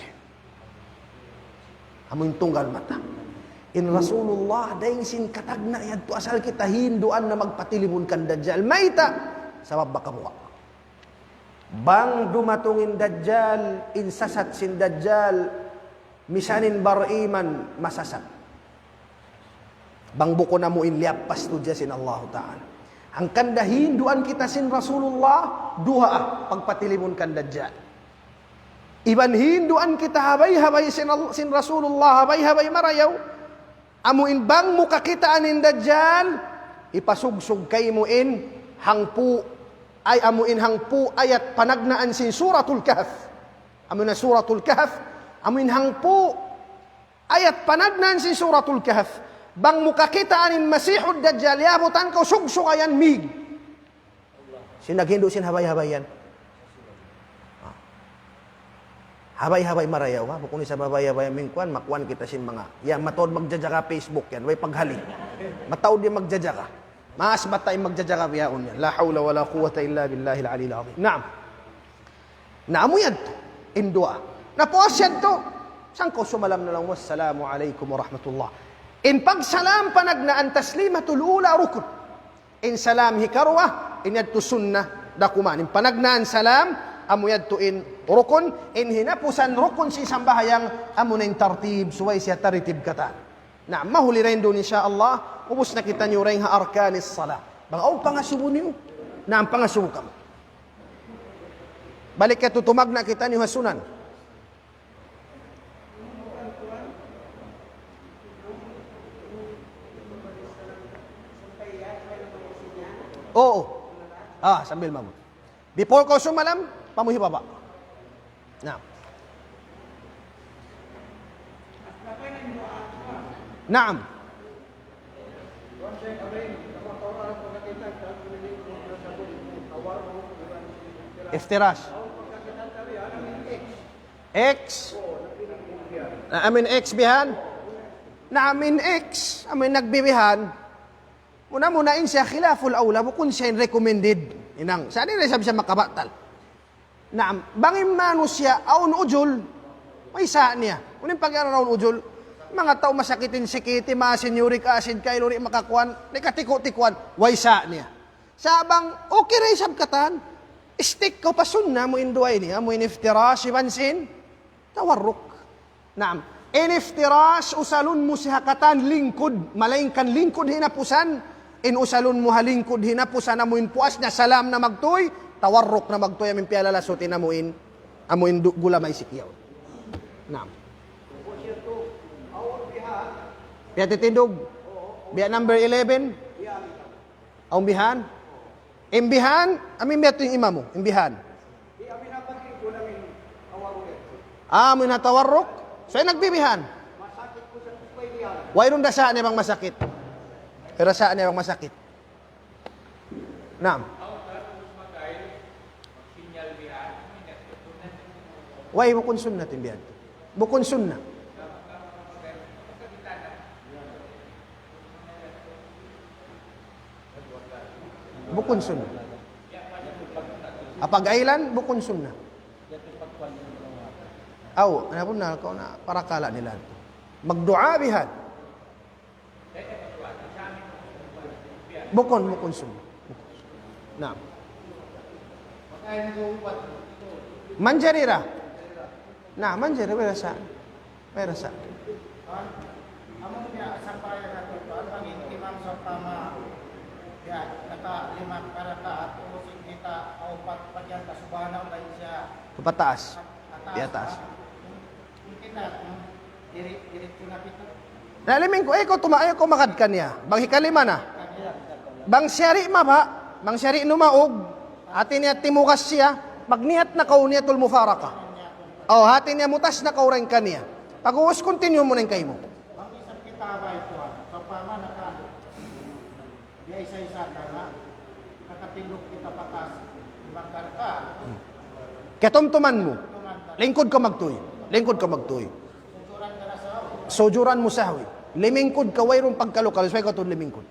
Amu in tunggal mata. In Rasulullah, dayng sin katagna' yadtu asal kita hinduan na magpatilibun kan Dajjal. Mayta'? Sabab makabuga'. Bang dumatung in Dajjal, in sasat sin Dajjal, misan in bariman masasat. Bang bukun amu in liyappas tudja sin Allahu Ta'ala. Hangkan da hinduan kita sin Rasulullah, duwaa, pagpatilibun kan Dajjal. Iban hinduan kita habay-habay sin Al-, sin Rasulullah, habay-habay marayaw. Amu in bang mu kakitaan in Dajjal, hipasugsug kaymu in hangpu', ay amu in hangpu' ayat panagnaan sin Suratul Kahf. Amu na Suratul Kahf, amu in hangpu' ayat panagnaan sin Suratul Kahf. Bang mu kakitaan in Masihud Dajjal, yabutan kaw sugsuga yan mig. Sin naghindu' sin habay-habay yan. Ah. Habay-habay marayaw, ha? Bukun isab habay-habay mingkuan, makuan kita sin manga. Yan, mataud magjajaga Facebook yan, way paghali. Mataud yan magjajaga. Mas mata in magjajaga bihaun yan. لا حول ولا قوة إلا بالله العلي العظيم. Naam. Na amu yadtu, in duwaa. Na puas yadtu, sangkaw sumalam na laung, "Wassalamu alaykum warahmatullah." In pagsalam panagnaan taslimatul ula rukun. In salam hikaruwa, in yadtu sunnah, da kuman. In panagnaan salam, amu yadtu in rukun, in hinapusan rukun sin sambahayang, amu na in tartib, subay siya tartib katan. Na, mahuli dayn duun, insya Allah, ubus na kitaniyu dayn ha arkanis salah. Bang awn pangasubu niyu, na pangasubu kamu. Balik katu' tumagna' kitaniyu ha sunan. Oo. Ah, sambil mamu. Before kaw sumalam, pamuhi baba'. Naam. Naam. Iftirash. X. Na, amuin X bihan. Na, amuin X, amuin nagbibihan. Muna-muna in siya khilaful awla, bukun siya in recommended. Hinang, sa' di' na isab siya makabatal. Naam, bang in manusiya' awn ujul, way sa' niya. Unu in pag-iyanun awn ujul? Manga tau masakit in sikit, maas in uric acid, kailu di' makakuan, di' katiku'-tikuan, way sa' niya. Sa' bang okay ra isab katan, stick kaw pa sunnah, amu in duwa ini, amu in iftirash iban sin tawarruk. Naam. In iftirash, usalun mu siya ha katan lingkud, malaingkan lingkud hinapusan. In usalun mu ha lingkud hinapusan, amu in puas niya salam na magtuy, tawarruk na magtuy, amu in piyalalasut in amu in, amu in du-, gula may sikyaw. Naam. Piyatitindug. Biya' number eleven. Awn bihan? In bihan, amu in biya' tu in imamu, in bihan. Ah, amu in ha tawarruk. So, in nagbibihan. Wayruun da sa' niya bang masakit. Wayruun da sa' niya bang masakit. Naam. Way, bukun sunnat in bihan. Bukun sunnat. Bukun sunnat. Apag aylan, bukun sunnat. Aw, ana pun na, kaw na, parakala' nila. Magduwaa bihan. Bukun, bukun sunnat. Naam. Manjari ra. Na, manjari, way ra sa'. Way ra sa'. Amun biya' sambahayang natu', bang in imam sawpama, biya' nakalima ka rakaat, ubus in kita upat, bagian ka subhanahu wa ta'ala siya. Pataas. Pataas. Pataas. Mungkin na, hmm, diri, diri ko na pito. Na, limin ku, eh, kaw tuma-, ayaw kaw magad kaniya. Bang hikalima na. Bang siya di' maba, bang siya di' numaug, hati niya timugas siya, magniyat na kaw niyatul mufaraka. O, hati niya mutas na kaw dayn kaniya. Pag'ubus, continue mu na in kaymu. Bang isab kita ba ito, ah, sawpama naka-, biya' isa-isa ka na, nakatindug kita pataas, lima ka rakaat. Kiyatumtuman mu. Lingkud kaw magtuy. Lingkud kaw magtuy. Sujuran mu sahwi. Limingkud kaw, wayruun pagkalu-kalu, subay kaw tuud limingkud.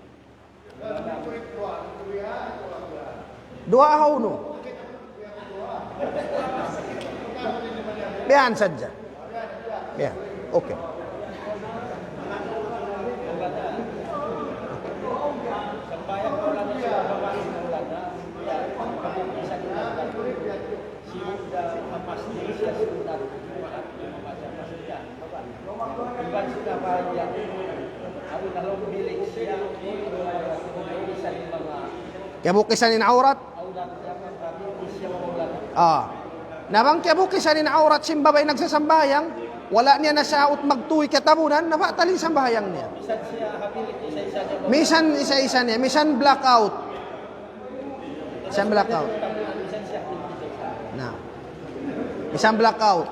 Duwaa ha unu? Biya' yan sadja. Biya' yan. Okay. Kiyabukisan in awrat. Ah. Na bang kiyabukisan in awrat sin babai nagsasambahayang, wala' niya nasaut magtuy katabunan, nabatal in sambahayang niya. Misan isa-isa niya, misan blackout. Misan blackout. Na. Misan blackout.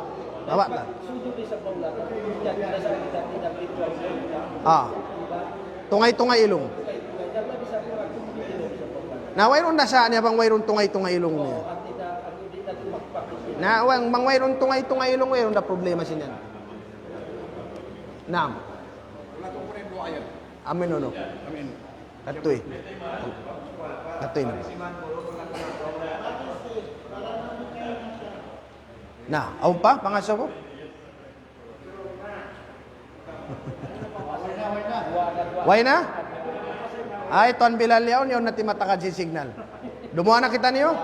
Bawa ta. Ah. Tungay-tungay ilung. Na, wayruun da sa' niya bang wayruun tungay-tungay ilung niya. Na, bang, bang wayruun tungay-tungay ilung, wayruun da problema sin yan. Naam. Amin, unu? Amin. Katuy. Katuy na. Na, awn pa, pangasubu? Way na? Ay, Tuan Bilal yaun, yaun na timatakad sin signal. Dumuwaa na kitaniyu?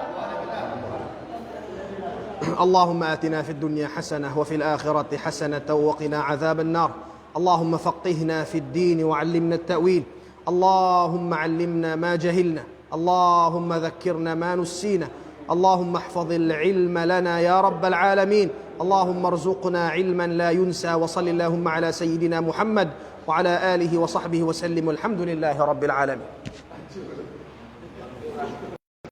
اللهم آتنا في الدنيا حسنة وفي الآخرة حسنة وقنا عذاب النار. اللهم فقهنا في الدين وعلمنا التأويل. اللهم علمنا ما جهلنا. اللهم ذكرنا ما نسينا. اللهم احفظ العلم لنا يا رب العالمين. اللهم ارزقنا علما لا ينسى. وصل اللهم على سيدنا محمد وعلى آله وصحبه وسلم. والحمد لله رب العالمين.